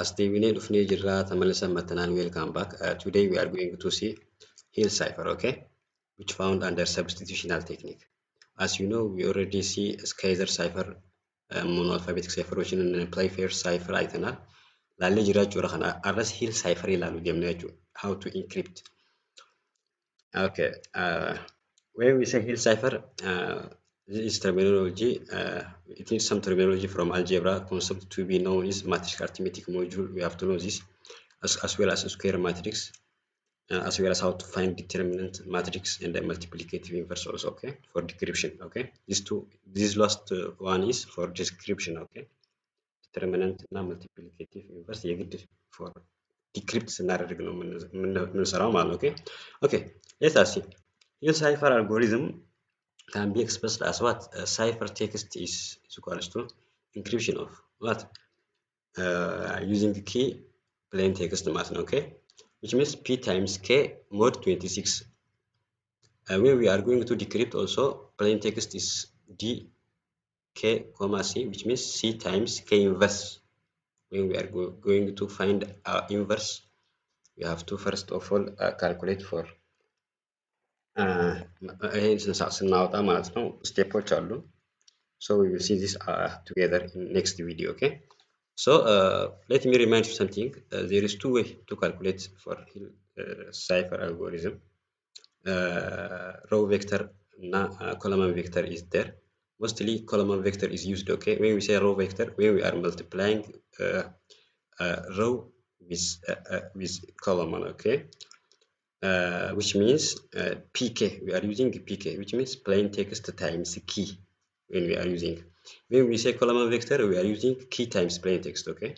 As deebinee dhufnee jirra ተመልሰን መጥተናል. Welcome back. Today we are going to see Hill cipher, okay, which found under substitutional technique. As you know, we already see Caesar cipher, monoalphabetic cipher ኦችን, Playfair cipher አይተናል. Laallee jira jechuudha. Kana arras Hill cipher ilaalu deemna jechuudha. How to encrypt. Okay, when we say Hill cipher, this is terminology. It needs some terminology from algebra. Concept to be known is matrix arithmetic module. We have to know this, as well as square matrix, as well as how to find determinant matrix and the multiplicative inverse also, okay, for decryption. Okay, these two, this last one is for decryption, okay? Determinant እና multiplicative inverse የግድ for decrypt ስናደርግ ነው የምንሰራው ማለት ነው። Okay, let us see. Hill cipher algorithm can be expressed as what? Cipher text is equals to encryption of what? Using key plain text ማለት ነው። Okay, which means p times k mod 26. When we are going to decrypt also, plain text is d k comma c, which means c times k inverse. When we are going to find our inverse, we have to first of all calculate for ይሄን ስናወጣ ማለት ነው step ኦች አሉ። So we will see this together in next video, okay? So let me remind you something. There is two way to calculate for Hill cipher algorithm. Row vector እና column vector is there. Mostly column vector is used, okay? When we say row vector, when we are multiplying row with column, okay, which means pk. We are using pk, which means plain text times key. When we say column vector, we are using key times plain text, okay,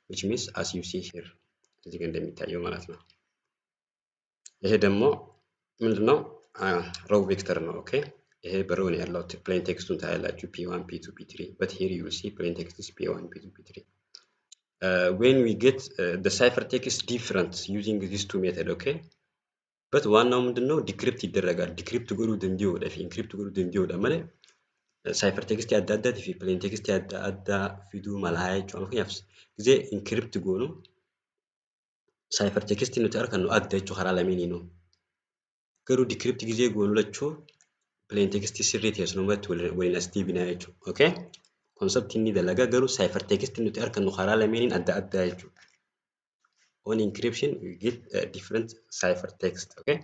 which means as you see here, እዚህ ጋር እንደሚታየው ማለት ነው። ይሄ ደግሞ ምንድነው? Row vector ነው። Okay, ይሄ በ row ነው ያለው። Plain text ኡን ታያላችሁ። P1, P2, P3, but here you see plain text is P1, P2, P3. When we get the cipher text different using these two method, okay, but ዋናው ምንድነው? Decrypt ይደረጋል። Decrypt godhuu danda'uudha fi encrypt godhuu danda'uudha malee cipher text adda addaatii fi plain text adda addaa fiduu malaa jechuudha. Fakkeenyaaf ጊዜ encrypt goonu cipher text nuti argannu adda jechuu karaa lameeniinuu. Garuu decrypt ጊዜ goonu lachuu plain text sirrii ta'e sunumatti waliin as deebinaa jechuudha. Okay? Concept inni dalagaa garuu cipher text nuti argannu karaa lameeniin adda addaa jechuudha. On encryption we get a different cipher text. Okay?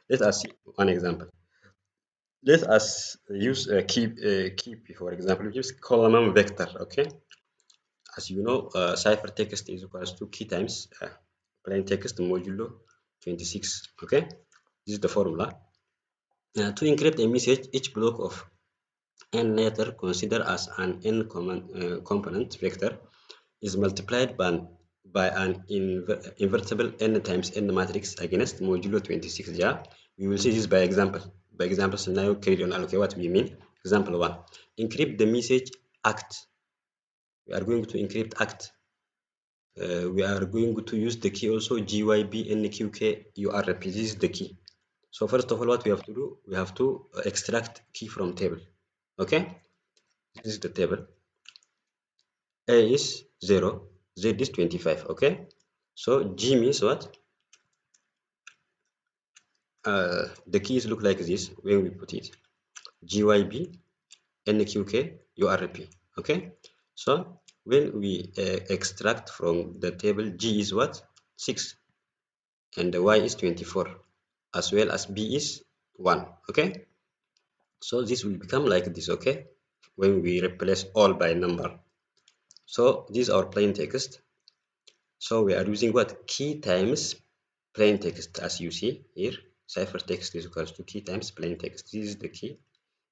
Let us see one example. Let us use a key for example, which is column vector. Okay? As you know, cipher text is equals to key times plain text modulo 26. Okay? This is the formula. To encrypt a message, each block of n letter considered as an n component vector is multiplied by an invertible n times n matrix against modulo 26. Yeah, we will see this by example. By example ስናየው clear ይሆናል። Okay, what we mean. Example 1: encrypt the message act. We are going to encrypt act. We are going to use the key also, GYBNQKURP. This is the key. So first of all, what we have to do, we have to extract key from table. Okay, this is the table. A is 0, Z is 25. Okay, so G means what? The keys look like this when we put it: GYB NQK URP. Okay, so when we extract from the table, G is what? 6, and the Y is 24, as well as B is 1. Okay, so this will become like this, okay, when we replace all by number. So this is our plain text. So we are using what? Key times plain text. As you see here, cipher text is equals to key times plain text. This is the key,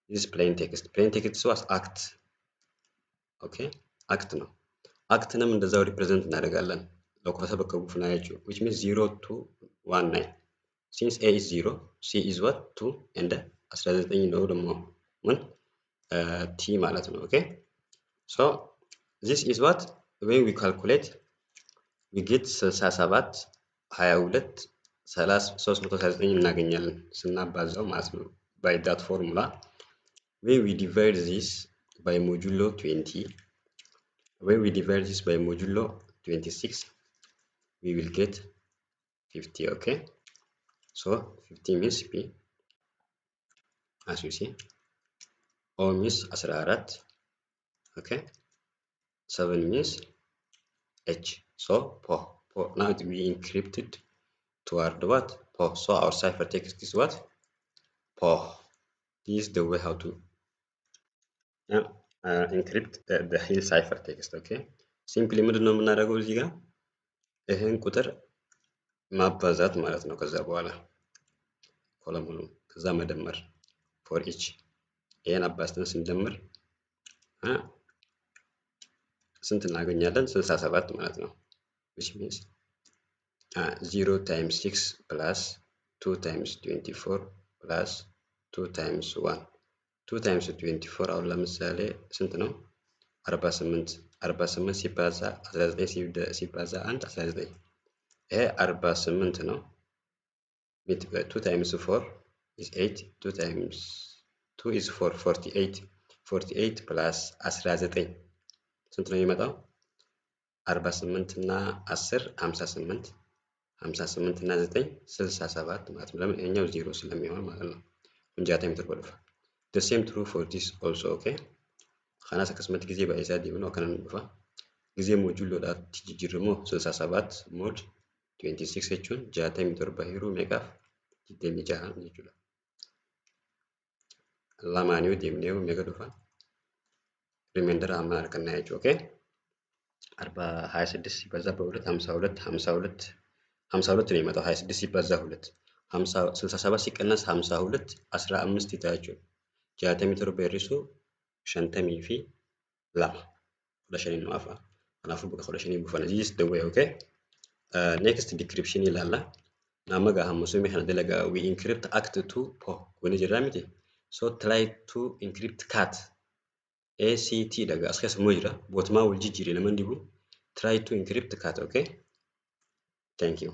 this is plain text. Plain text was act. Okay, act ነው። Act ንም እንደዛው represent እናደርጋለን lakkoofsa bakka buufnaa jechuudha, which means 0 2 1 9. Since A is 0, C is what? 2, and 19 ነው ደግሞ ምን T ማለት ነው። Okay, so this is what? When we calculate, we get 67 22 329 እናገኛለን ስናባዛው ማለት ነው by that formula. When we divide this by modulo 20, when we divide this by modulo 26, we will get 50, okay? So 50 means P, as you see. O means 14, okay? 7 means H. So po po. Now we encrypted toward what? Po. So our ciphertext is what? Po. This is the way how to encrypt the Hill ciphertext, okay? Simply ምንድን ነው የምናደርገው እዚህ ጋር ይህን ቁጥር ማባዛት ማለት ነው። ከዛ በኋላ column ኑ ከዛ መደመር for each ይህን አባዝተን ስንደምር ስንት እናገኛለን? 67 ማለት ነው። Which means 0 times 6 plus 2 times 24 plus 2 times 1. 2 times 24 አሁን ለምሳሌ ስንት ነው? 48 48 ሲባዛ 19 ሲባዛ 1 19 ይሄ 48 ነው። 2 times 4 is 8, 2 times 2 is 4, 48. 48 plus 19 ስንት ነው የሚመጣው? 48 እና 10 58 58 እና 9 67 ማለት ነው። ለምን ይሄኛው ዜሮ ስለሚሆን ማለት ነው። Kun jaatamii torba dhufa. The same true for this also, okay? Kanas akkasumatti gizee baay'isaa deemnu akkana nu dhufa. Gizee moduloodhaatti jijjiirru immoo 67 mod 26 jechuun 67 hiruu meeqaaf 26 jechuudha. Lamaan yoo deemnee meeqa dhufa? Remainder amma argannaa jechuudha. Okay? አርባ ሀያ ስድስት ሲባዛ በሁለት ሀምሳ ሁለት ሀምሳ ሁለት ሀምሳ ሁለት ነው የሚመጣው። ሀያ ስድስት ሲባዛ ሁለት ስልሳ ሰባት ሲቀነስ ሀምሳ ሁለት አስራ አምስት ይታያቸው jaatamii torba hir'isuu shantamii fi lama kudha shaniin nu hafa. Kanaafuu bakka kudha shanii buufanna. This is the way, okay? Next decryption ilaalla. Nama gaa hammasumii kana dalagaa we encrypt act to po goone jirraa miti. So try to encrypt cat ACT dhagaa as keessa immoo jira. Bootumaa wal jijjiire nama dhibu. Try to encrypt cat, okay? Thank you.